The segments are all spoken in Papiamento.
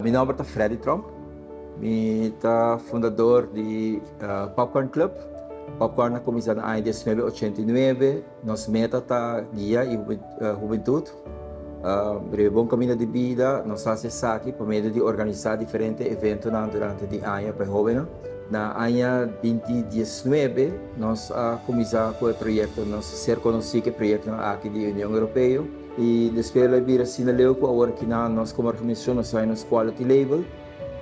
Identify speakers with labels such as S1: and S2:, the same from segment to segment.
S1: Mi nomber ta Freddy Tromp. Mi ta fundador di Popcorn Club. Popcorn a cuminsa na aña 1989. Nos meta ta guia e hubentud riba bon camino di bida. Nos ta haci esaki pa medio di organisa diferente eventonan durante di aña pa e hobennan. Na aña 2019 nos a cuminsa cu e proyecto, nos a ser conoci cu e proyectonan aki di Union Europeo y despues lo a bira asina leu cu awor aki nan nos como organisacion nos a haña nos quality label,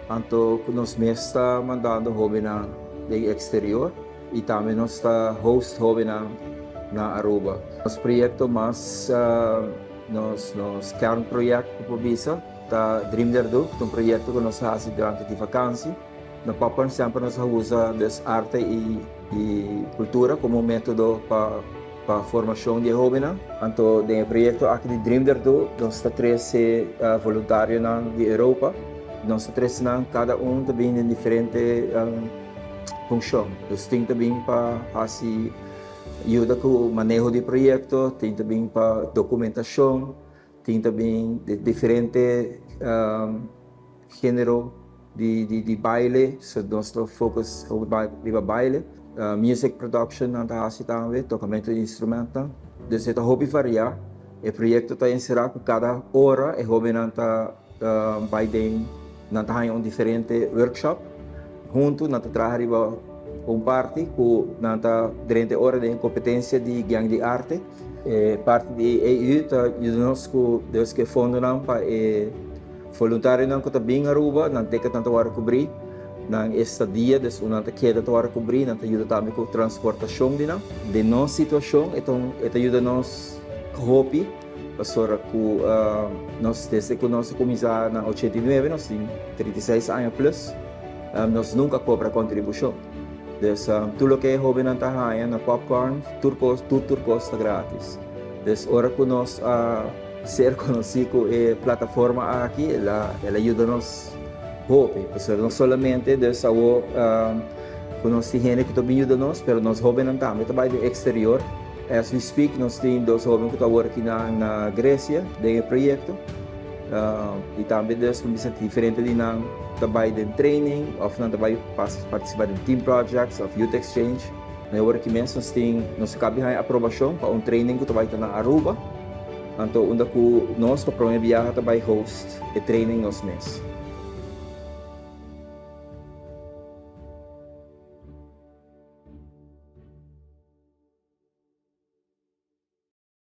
S1: anto cu nos mes ta mandando hobennan den exterior y tambe nos ta host hobennan na Aruba. Nos proyecto mas, nos kernproject cu por bisa ta Dream Der Do, ta un proyecto cu nos a haci durante di vakantie. Na Popcorn semper nos a usa dus arte y cultura como metodo pa formacion di e hobennan. Anto den e proyecto aki di Dream Der Do nos ta trece voluntarionan di Europa. Nos ta trece nan, cada un ta bin den diferente funcion. Dus tin ta bin pa haci yuda cu maneho di proyecto, tin ta bin pa documentacion, tin ta bin di diferente genero di baile, so nos ta focus riba baile. Music production nan ta haci tambe, tocamento di instrumentnan. Dus e ta hopi varia. E proyecto ta encera cu cada ora e hobennan ta bay den, nan ta haya un diferente workshop. Hunto nan ta traha riba un parti cu nan ta drenta e ora den competencia di Gang di Arte. E parti di EU ta yuda nos cu dus cu e fondonan pa e voluntarionan cu ta bin Aruba, nan ticket nan ta worde cubri, nan estadia, dus unda nan ta keda ta worde cubri, nan ta yuda tambe cu transportacion di nan. Den nos situacion e ta e ta yuda nos hopi pasobra cu nos desde cu nos a cuminsa na 89 nos tin 36 aña plus, nos nunca a cobra contribucion. Dus tur loke e hobennan ta haña na Popcorn, tur kos, tur tur kos ta gratis. Dus ora ku nos a ser konosí ku e plataforma aki, el a el a yuda nos hopi. Pasobra no solamente dus awo ku nos tin hende ku ta bin yuda nos, pero nos hobennan tambe ta bai den eksterior. As we speak nos tin dos hoben ku ta wor aki na na Grecia den e proyekto. Y tambe dus mi bisa diferente di nan ta bay den training of nan ta bay participa den team projects of youth exchange. Na e ora aki mes nos tin nos a caba di haya aprobacion pa un training cu ta bay ta na Aruba. Anto unda cu nos pa prome biaha ta bay host e training nos mes.